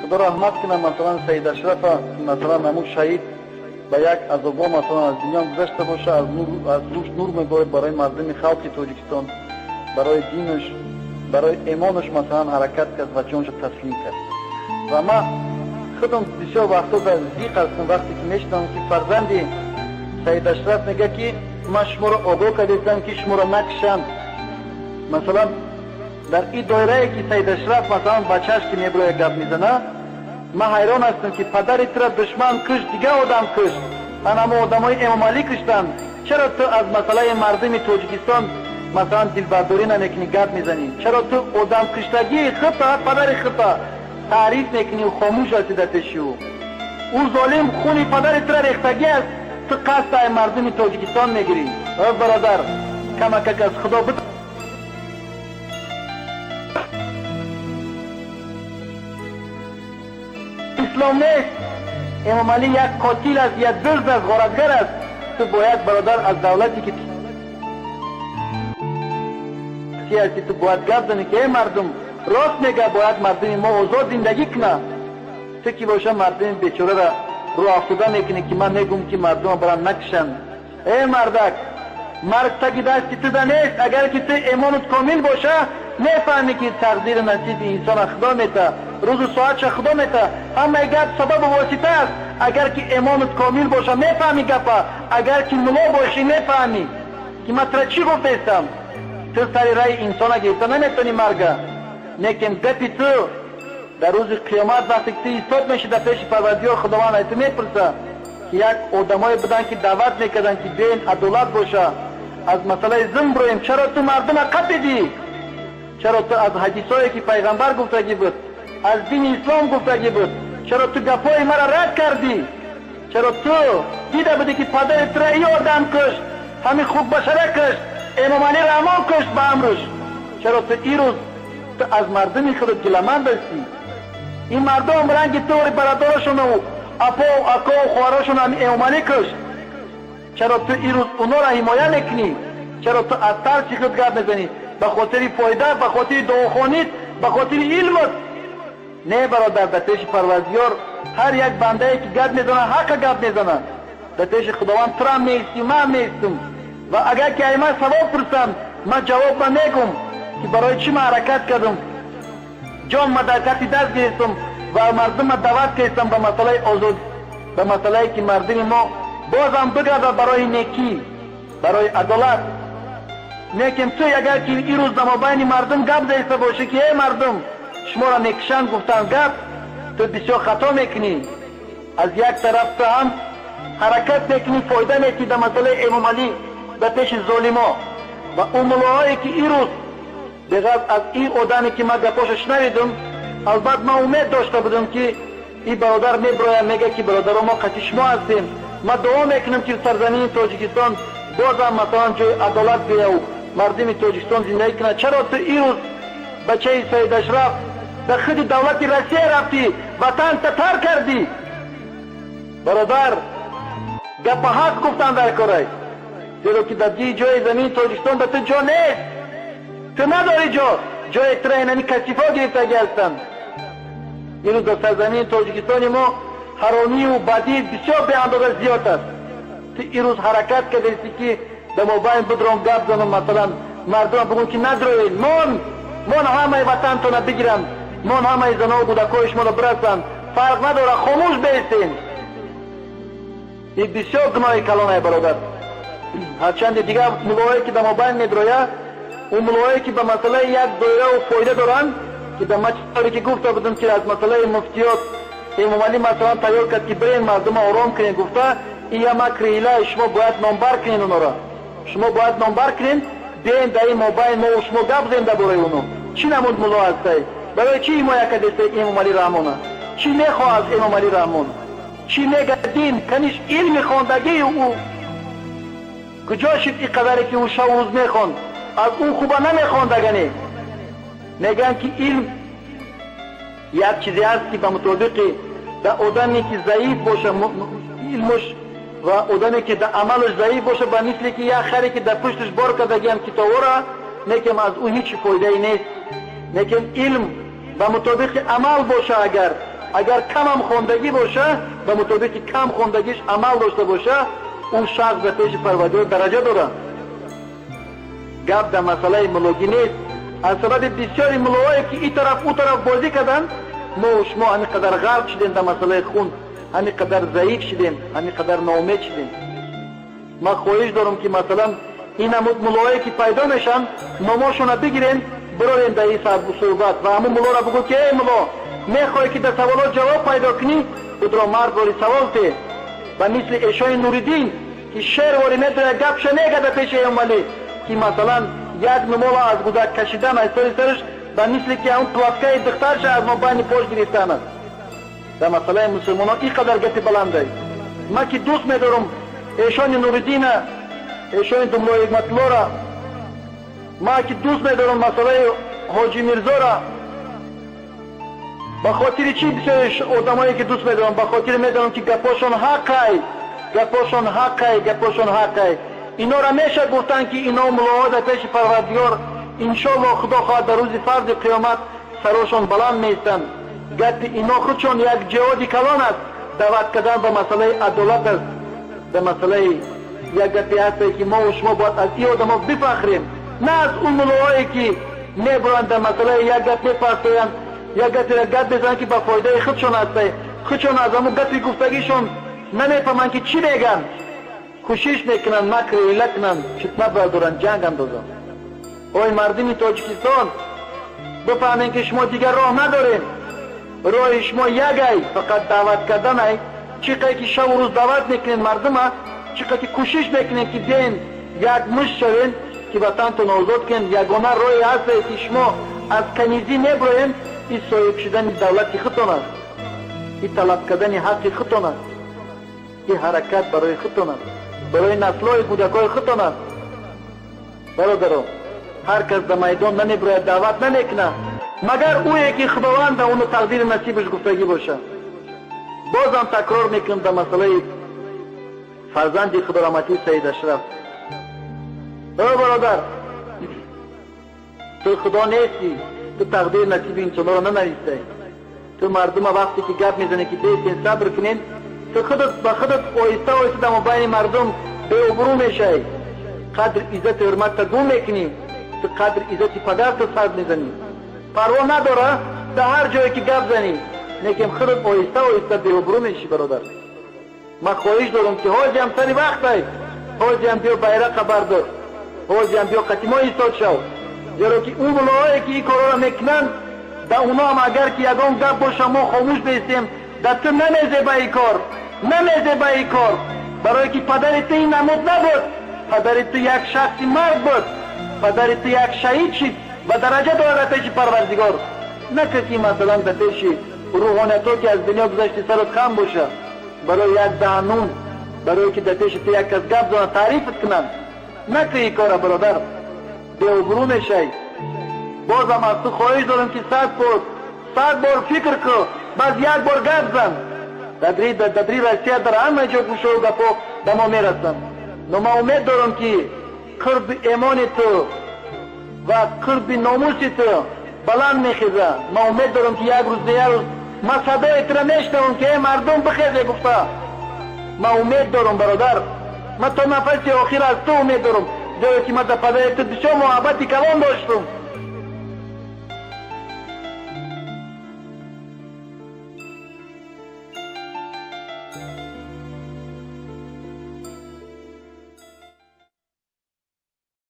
Худо раҳмат кунад масалан Саид Ашрафа, масалан ҳамун шаҳид ба як азобо масалан аз дунё гузашта боша, аз нур, аз рӯш нур меборид барои мардуми халқи Тоҷикистон, барои динаш, барои имонаш масалан ҳаракат кард ва ҷонашо таслим кард. Ва ман худам бисёр вақтҳо дар зиқ ҳастам вақте ки мешунавам ки фарзанди Саид Ашраф мегӯяд ки ман шуморо огоҳ кардастам ки шуморо накушанд. Масалан дар ин доирае ки Саид Ашраф масалан бачааш ки мебирояд гап мезанад, ман ҳайрон ҳастам ки падари тура душман кушт, дигар одам кушт, ан ҳамон одамои Эмомалӣ куштанд. Чаро ту аз масъалаи мардуми Тоҷикистон масалан дилбардорӣ намекунӣ, гап мезанӣ? Чаро ту одамкуштагии худта, падари худта таъриф мекунӣ, хомӯш ҳастӣ дар пеши ӯ? Ӯ золим хуни падари тура рехтагӣ аст, ту қасд ай мардуми Тоҷикистон мегирӣ. О бародар, камакак аз Худо бит. Ислом нест. Эмомалӣ як қотил аст, як дузд аст, ғоратгар аст. Ту бояд бародар аз давлате ки ҳастӣ, ту бояд гап занӣ ки эй мардум, рост мега, бояд мардуми мо озод зиндагӣ кунад. Ту ки боша мардуми бечораро рӯ афтода мекунӣ ки ман мегӯм ки мардумро барам накушанд. Эй мардак, марг таги дасти туда нест. Агар ки ту имонат комил боша, мефаҳмӣ ки тақдиру насиби инсона Худо мета, рӯзу соатша Худо мета. Ҳамаи гап сабабу восита аст. Агар ки имонат комил боша, мефаҳмӣ гапа. Агар ки мулло бошӣ, мефаҳмӣ ки ман тура чӣ гуфтаистам. Ту сари раи инсона гирифта наметавонӣ марга. Лекин гапи ту дар рӯзи қиёмат вақте ки ту ҳисоб мешӣ дар пеши Парвардигор, Худованд аз ту мепурса ки як одамое буданд ки даъват мекарданд ки биёен адолат боша, аз масъалаи зулм бироем. Чаро ту мардума қапидӣ? Чаро ту аз ҳадисое ки пайғамбар гуфтагӣ буд, аз дини ислом гуфтагӣ буд, чаро ту гапҳои маро рад кардӣ? Чаро ту дида будӣ ки падари тура и одам кушт, ҳамин хукбашара кушт, Эмомалӣ Раҳмон кушт ба амруш? Чаро ту ирӯз ту аз мардуми худат гиламанд ҳастӣ? Ин мардум ранги тури бародарошону апо, ако, хоҳарошон ҳами Эмомалӣ кушт. Чаро ту ирӯз онора ҳимоя мекунӣ? Чаро ту аз тарси худ гап мезанӣ? Ба хотири фоида, ба хотири дуохонит, ба хотири илмат? Не бародар, дар пеши Парвардигор ҳар як бандае ки гап мезанад, ҳаққа гап мезанад. Дар пеши Худованд турам меистӣ, ман меистум. Ва агар ки ай ман савол пурсам, ман ҷавоб ма мегум ки барои чӣ ман ҳаракат кардам, ҷон ма дар кафи даст гирифтам ва мардумма даъват кардам ба масъалаи озод, ба масъалае ки мардуми мо бозам бигардад барои некӣ, барои адолат. Лекин ту агар ки ирӯз дар мобайни мардум гап заиста бошӣ ки эй мардум, шуморо мекушанд гуфтан гап, ту бисёр хато мекунӣ. Аз як тараф ту ҳам ҳаракат мекунӣ, фоида метӣ дар масъалаи Эмомалӣ ба пеши золимо. Ва ӯ муллоҳое ки ирӯз беғарз аз ин одаме ки ман гапошо шунавидум, албатта ман умед дошта будам ки ин бародар мебирояд, мегӯяд ки бародаро, мо қати шумо ҳастем. Ман дуо мекунам ки сарзамини Тоҷикистон бозам масалан ҷои адолат биёву мардуми Тоҷикистон зиндагӣ кунад. Чаро ту ирӯз бачаи Саид Ашраф дар худи давлати Россия рафтӣ, ватанта тарк кардӣ? Бародар, гапа ҳақ гуфтан дар корай, зеро ки дар ҷои замини Тоҷикистон дар ту ҷо нест, ту надорӣ ҷо, ҷои тура инами касифо гирифтагӣ ҳастанд. Ирӯз дар сарзамини Тоҷикистони мо ҳаромию бадӣ бисёр беандоза зиёд аст. Ту ирӯз ҳаракат кардастӣ ки дар мобайн бидром гап занам, масалан мардума бигӯм ки надроед, мон мон ҳамаи ватантона бигиранд, мон ҳамаи занаву кӯдакҳои шуморо бирасанд, фарқ надорад, хомӯш беистем. Ин бисёр гуноҳи калонае бародар. Ҳарчанде дигар муллоҳое ки дар мобайн медрояд, ӯ муллоҳое ки ба масъалаи як доираву фоида доранд, ки дар мачоре ки гуфта будам ки аз масъалаи муфтиёт Эмомалӣ масалан тайёр кард ки бирен мардума ором кунед гуфта, ин я макри ҳилае, шумо бояд номбар кунед онора, шумо бояд номбар кунед, биёен дар ин мобайн мо шумо гап занем дар бораи оно. Чӣ намуд мулло ҳастай? Барои чӣ ҳимоя кардестай Эмомалӣ Раҳмона? Чӣ мехоҳад Эмомалӣ Раҳмон? Чӣ мегӯяд дин? Каниш илми хондагии ӯ куҷо шуд ин қадаре ки ӯ шаву рӯз мехонд? Аз ӯ хуба намехондагане. Мегӯянд ки илм як чизе аст ки ба мутобиқи дар одаме ки заиф боша илмуш ва одаме ки дар амалаш заиф боша, ба мисли ки як харе ки дар пушташ бор кардагиам китобҳоро, лекин аз ӯ ҳеҷ фоидае нест. Лекин илм ба мутобиқи амал боша, агар Агар камам хондагӣ боша, ба мутобиқи кам хондагиш амал дошта боша, ӯ шахс ба пеши Парвардигор дараҷа дорад. Гап дар масъалаи мулогӣ нест. Аз сабаби бисёри мулоҳое ки ин тараф ӯ тараф бозӣ карданд, мо шумо ҳамин қадар ғарқ шудем дар масъалаи хун, ҳамин қадар заиф шудем, ҳамин қадар ноумед шудем. Ман хоҳиш дорам ки масалан ин намуд мулоҳое ки пайдо мешаванд, номошонро бигирем, бирорем дар ин суҳбат ва ҳамун мулоро бигӯ ки эй муло, мехоҳӣ ки дар саволот ҷавоб пайдо кунӣ, худро мард вори савол те. Ба мисли Эшони Нуриддин ки шер вори медояд, гапша мегада пеши Эмомалӣ ки масалан як нумола аз гудак кашидан аз сари сараш ба мисли ки ҳамун платкаи духтарша аз мобайни пош гирифтан аст. Дар масъалаи мусулмонон ин қадар гапи баландай. Ман ки дӯст медорам Эшони Нуриддина, Эшони Думлои Ҳикматуллора, ман ки дӯст медорам масъалаи Ҳоҷи Мирзора, ба хотири чӣ бисёри одамое ки дӯст медорам, ба хотири медонам ки гапошон ҳаққай, гапошон ҳаққай, гапошон ҳаққай. Инора меша гуфтанд ки ино мулоҳо дар пеши Парвардигор иншоаллоҳ Худо хоҳад дар рӯзи фарзи қиёмат сарошон баланд меистанд. Гапи ино худшон як ҷиҳоди калон аст, даъват кардан ба масъалаи адолат аст, ба масъалаи як гапе ҳастае ки мо шумо бояд аз ин одамо бифахрем, на аз он мулоҳое ки мебуранд дар масъалаи як гап мепартоянд, як гаперо гап мезананд ки ба фоидаи худшон ҳастае, худшон аз ҳамун гапи гуфтагишон намефаҳманд ки чӣ мегӯянд, кӯшиш мекунанд макр ҳила кунанд, фитна бардоранд, ҷанг андозанд. Ой мардуми Тоҷикистон, бифаҳмем ки шумо дигар роҳ надорем. Роҳи шумо ягай, фақат даъват карданай. Чӣ қадр ки шабу рӯз даъват мекунед мардума, чӣ қадр ки кӯшиш мекунед ки биёен як мушт шавем ки ватантон озод кунед, ягона роҳе ҳастае ки шумо аз канизӣ меброем, ин соҳиб шудани давлати худтон аст, ин талаб кардани ҳаққи худтон аст, ин ҳаракат барои худтон аст, барои наслҳои кӯдакҳои худтон аст. Бародаро, ҳар кас ба майдон намеброяд, даъват намекунад, магар ӯе ки Худованд ба уну тақдири насибаш гуфтагӣ бошад. Бозам такрор мекунам дар масъалаи фарзанди Худораҳматӣ Саид Ашраф. Эй бародар, ту Худо нестӣ, ту тақдири насиби инсонҳоро нанавистаӣ. Ту мардума вақте ки гап мезанӣ ки бестен сабр кунед, ту худат ба худат оҳиста оҳиста дар мобайни мардум беобрӯ мешавӣ, қадр иззату ҳурматта гум мекунӣ, ту қадр иззати падарто сар мезанӣ. Парво надора дар ҳар ҷое ки гап занӣ, лекин худат оҳиста оҳиста беобрӯ мешӣ бародар. Ман хоҳиш дорам ки ҳозиам сари вақтай, ҳозиам биё байрақа бардор, ҳозиам биё қатимо истод шав, зеро ки ӯ мулоҳое ки ин корҳоро мекунанд, дар онҳоам агар ки ягон гап боша мо хомӯш беистем, дар ту намезеба ин кор, намезеба ин кор, барое ки падари ту ин намуд набуд, падари ту як шахси мард буд, падари ту як шаҳид шид ва дараҷа дорад дар пеши Парвардигор. На ки масалан дар пеши рӯҳониятҳо ки аз дунё гузашти сарот хам боша, барои як даҳанун, барое ки дар пеши ту як кас гап занад, таърифат кунанд. Накун ин кора бародар, беобрӯ мешавӣ. Бозам аз ту хоҳиш дорам ки 100 бор фикр кун, баъд як бор гап зан. Дадри Россия дар ҳама ҷо гӯшаву гапҳо ба мо мерасанд. Но ман умед дорам ки қурби эмони ту ва қурби номуси ту баланд мехезад. Ман умед дорам ки як рӯз не як рӯз ман садои туро мешнавам ки эй мардум бихезе гуфта. Ман умед дорам бародар, ман то нафаси охир аз ту умед дорам, зеро ки ман дар падари ту бисёр муҳаббати калон доштам.